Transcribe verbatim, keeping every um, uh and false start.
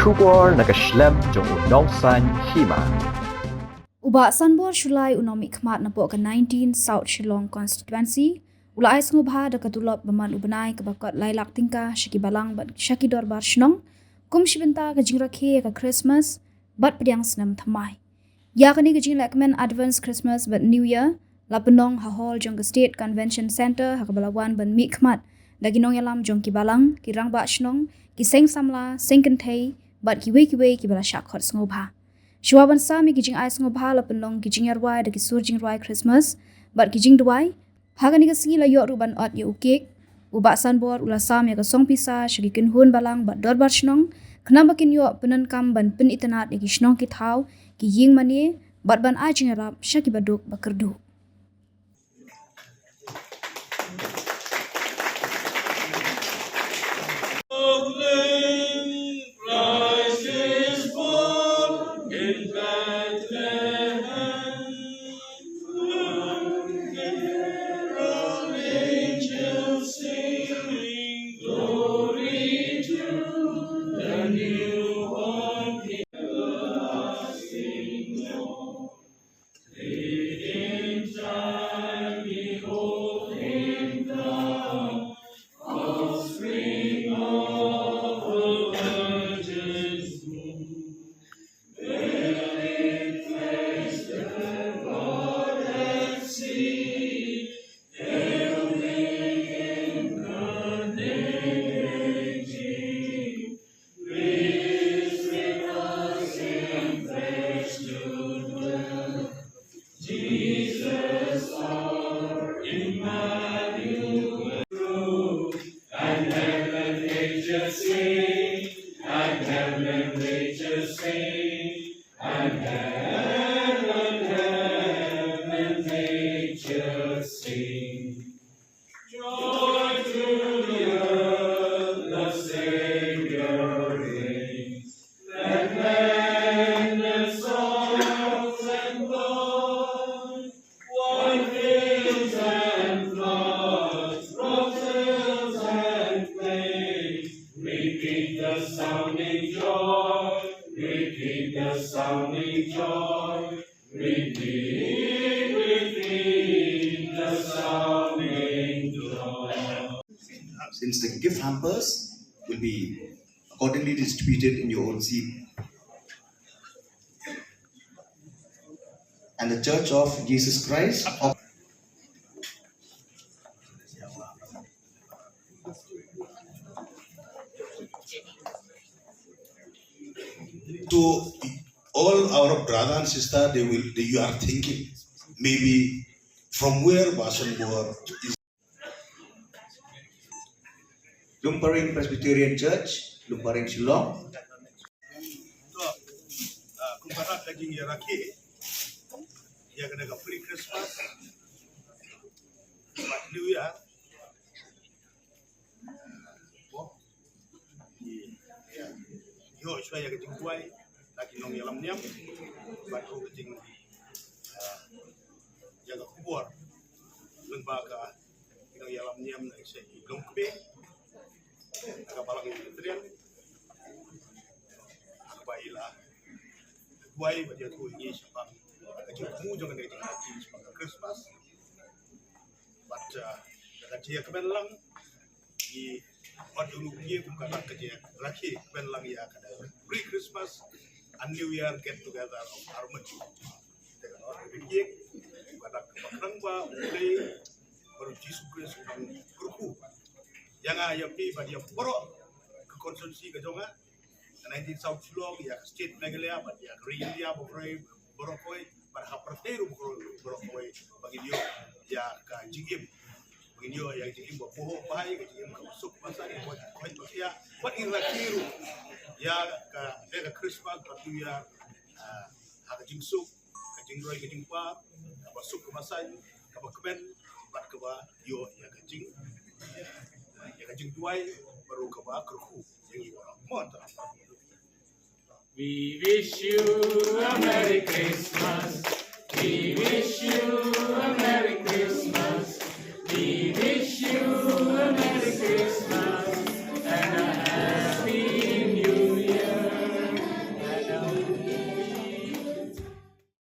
Khubor na ka shlem jong u nongsaiñ hima. U Bah Sanbor Shullai u nongmihkhmat napoh ka nineteen South Shillong Constituency u la ai sngewbha da ka tulop ba man u bnai kaba kot lai lak tyngka sha ki balang bad sha ki dorbar shnong kum shi bynta ka jingrakhe ïa ka Christmas bad pdiang snem thymmai. Ïa kane ka jinglehkmen Advance Christmas bad New Year la pynlong ha hall jong ka State Convention Centre ha kaba la wan ban mihkhmat da ki nongïalam jong ki balang, ki rangbah shnong, ki seng samla, seng kynthei bad kiwei kiwei kiba la shah khot sngewbha. Shuwa ban sam ïa ki jingai sngewbha la pynlong ki jingïarwai da ki sur jingrwai Christmas bad ki jingduwai. Ha kane ka sngi la ïoh ruh ban ot ïa u kek. U Bah Sanbor u la sam ïa ka song pisa sha ki kynhun balang bad dorbar shnong khnang ba kin ïoh pyndonkam ban pynitynnad ïa ki shnong ki thaw, ki ïing mane bad ban ai jingïarap sha kiba duk ba kyrduh. Christ is born in Bethlehem. Carol angels singing, glory to the newborn King. In time, behold him now, offspring of a virgin's womb. Dwelling flesh, the God at sea, hail the incarnate King. Please with us in flesh to dwell. Jesus our Emmanuel. And heaven angels sing, and heaven angels sing, and heaven, heaven angels sing. Joy to the earth, the Savior reigns. Let gladness songs and joy, wine fields and floods, roses and plains, repeat the sounding joy, repeat the sounding joy. Repeat with me the sounding joy. Since the gift hampers will be accordingly distributed in your own seat. And the Church of Jesus Christ of to all our brother and sister, they will, they, you are thinking maybe from where Bah Sanbor is. Lumparing Presbyterian Church, Lumparing, Shillong. To, ah, kumba ka jingïarakhe ïa kane ka pre-Christmas bad New Year. Ïoh shuwa ïa ka jingduwai na ki nongïalam niam bad ruh ka jing, ah, ïa ka khubor lyngba ka ki nongïalam niam na ki sha ki long kbe na ka balang ïa ka triang. Kaba ïa la duwai bad ïathuh ïa ngi shaphang ka jingthmu jong kane ka jingrakhe shaphang ka Christmas. Bad, ah, da ka jingïakmen lang ngi ot ïa u Blei kum ka dak ka jingrakhe kmen lang ïa ka pre-Christmas and New Year get together of Armaju. Te ka ot ïa u Blei kum ka dak ka ba khnang ba u Blei bad u Jisu Khrist u ban kyrkhu ïa nga ïa phi bad ïa baroh ka constituency ka jong nga. Ka nineteen South Shillong, ïa ka state Meghalaya bad ïa ka ri India baroh kawei, baroh kawei, bad ha pyrthei ruh baroh, baroh kawei, ba ngin ïoh ïa ka jingim, ba ngin ïoh ïa ka jingim ba buh bha, ka jingim kaba suk ba saiñ, ba khoit ba khiah, bad ngin rakhe ruh ïa ka, ïa ka Christmas bad New Year, ah, ha ka jingsuk, ka jingroi ka jingpar, kaba suk kaba saiñ, kaba kmen bad kaba ïoh ïa ka jing, ïa ka jingduwai bad ruh kaba kyrkhu ïa ngi baroh. Mo, ta. We wish you a Merry Christmas. We wish you a Merry Christmas. We wish you a Merry Christmas.